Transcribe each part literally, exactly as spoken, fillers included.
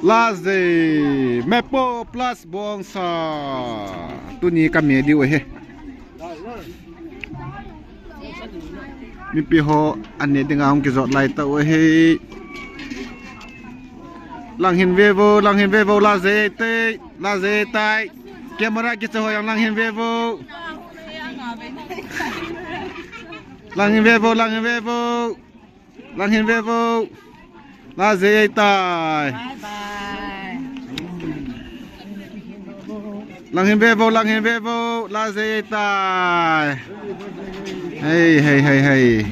Last day, Mepo plus Bongsa. Tuni ka me diu ahi. Mipi ho an ne dinga hung kijot lai tau ahi. Lang hin ve vo, lang hin ve vo, last day te, last day tai. Camera kicha ho jong lang hin ve vo. Lang hin ve vo, lang hin ve vo. Lang hin ve vo. Last day tai. Bye bye. Lang hin ve vo, lang hin ve vo. Last day tai. Hey, hey, hey, hey.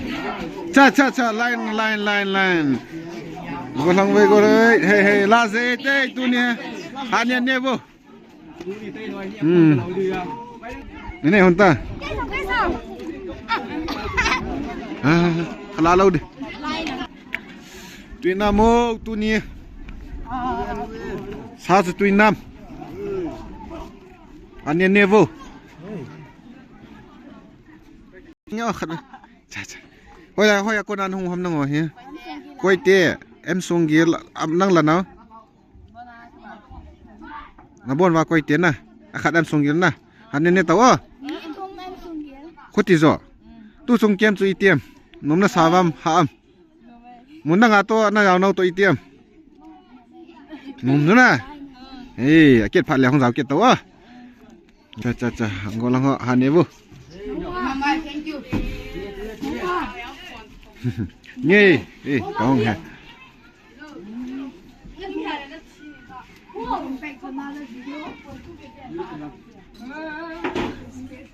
Cha, cha, cha. Line, line, line, line. Go lang ve go re. Hey, hey. Last day tai tuni. Hania ne vo. Hmm. Ini hunta. Ah, kala lau de. Tuinam o, tuni. Sa sa tuinam. Ania ne vo. Nyo khat. Cha cha. Hoi la, hoi a kona hung ham nang o hi. Koite, em sung gil, am nang la na. Na bon va koite na. A khat em sung gil na. Han ne ne tau o. Khuti jo. Tu sung kem chu itiem. Nom na sa vam ha am. Mun na nga to na jao nau to itiem. Nom nu na. Ei, a ket phat le hung jao ket tau o. Cha cha cha, angol ang ho, han ne vo. Nge, eh, kong ha.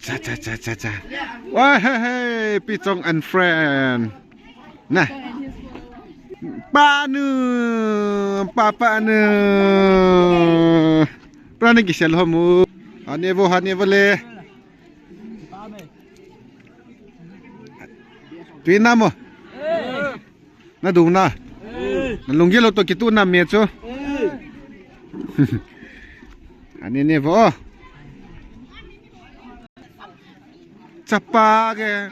Cha cha cha cha cha. Wah, hey, hey, Pichong and friend. Na. Panu, papa nu. Prani kisel homu. Hane vo, hane vo le. Tuinam o. Na dung na. Na lunggel lou to kitu nam me chu. Hane ne vo. Chapa ke.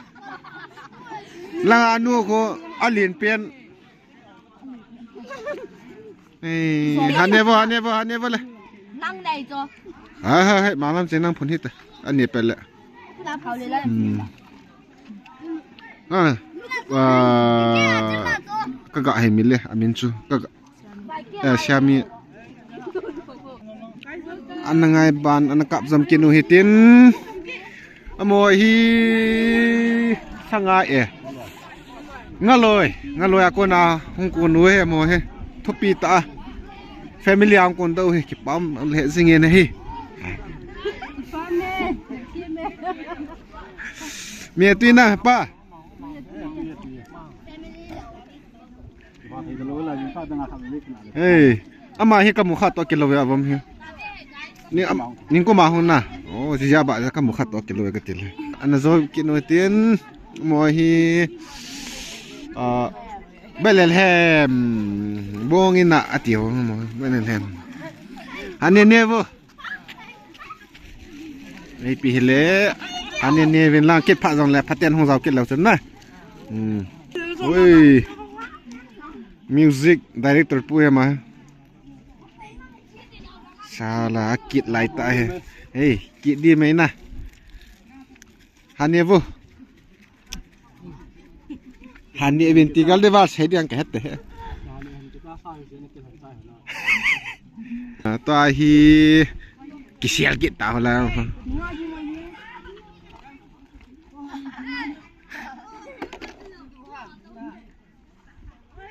Langa nu ko alin pen. Eh, hane vo, hane vo, hane vo le. Nang nei cho. Ha, ha, ha, malam che nang phun hita. Ani pele. Na phau le la. Hmm. Ah, ah, ka ga hai mi le, amin chu. Ka ga. Eh, Siami. Ana ngai ban, ana kap jam kinu hitin. Amo hi sanga e. Ngaloi, ngaloi a kona hung kun u he amo he. Thupi ta. Family a hung kun dau he kipam le jing e na hi. Me tuina pa. Hey, ama hi kamu kha to kilo ya bom hi. Ni am, ning ko ma hon na. Oh, si ja ba kamu kha to kilo ya katil. Ana jo kinu tin mo hi. Ah, Bethlehem. Bong ina ati ho mo Bethlehem. Ane ne vo. Ei pi hile, ane ne vin lang kit pha jong le phaten hung jao kit lou chun na. Hmm. Ui. Music director pu ema. Sala kit lai ta he. Ei, kit di mai na. Hane vo. Hane vin ti gal de va sei diang ka het te he. Tua hi kisial kit ta ho la.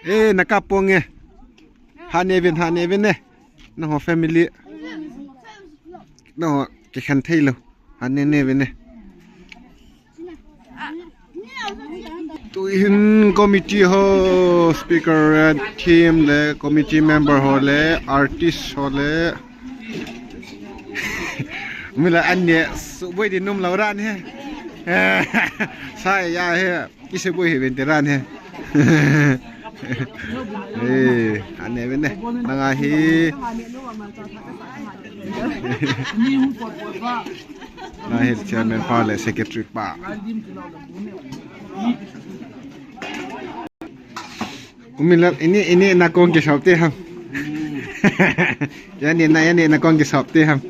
Eh, na ka pong e. Hane vin, hane vin e. Na ho family. Na ho ke khan thei lo. Hane ne vin e. Tuhin committee ho, speaker, team le, committee member ho le, artist ho le. Mila anye, suboi di num lauran he. Sai ya he. Kisi boi hi veteran he. Eh, ane vene. Nanga hi. Na hi chairman pa le secretary pa. Umilal ini, ini na kong ke shop te ham. Anina, anina kong kisop ti ham.